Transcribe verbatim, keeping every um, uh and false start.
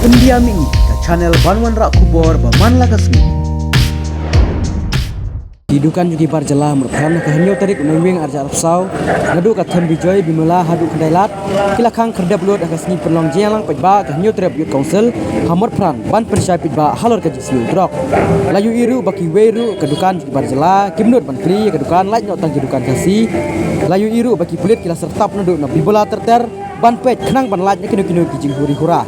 India Mihngi, ka channel ban wanrah khubor ba man la ka sngi. Ki dukan jong ki bar jylla ha Mawtphran ha ka hynñiew tarik u Naiwieng arhajar arphew saw, naduh ka Them Bijoy Bimela haduh Khyndai Lad, ki la khang khyrdep lut ha ka sngi pynlong jingïalang paidbah ka Hynñiewtrep Youth Council ha Mawtphran ban pynshai paidbah halor ka jingsniew drok. La ïohi ruh ba kiwei ruh ka dukan jong ki bar jylla kim nud ban plie ïa ka dukan, lait noh tang ki dukan Khasi. La ïohi ruh ba ki pulit ki la syrtap naduh na Bimela ter ter ban peit khnang ban lait na kino kino ki jinghuri hura.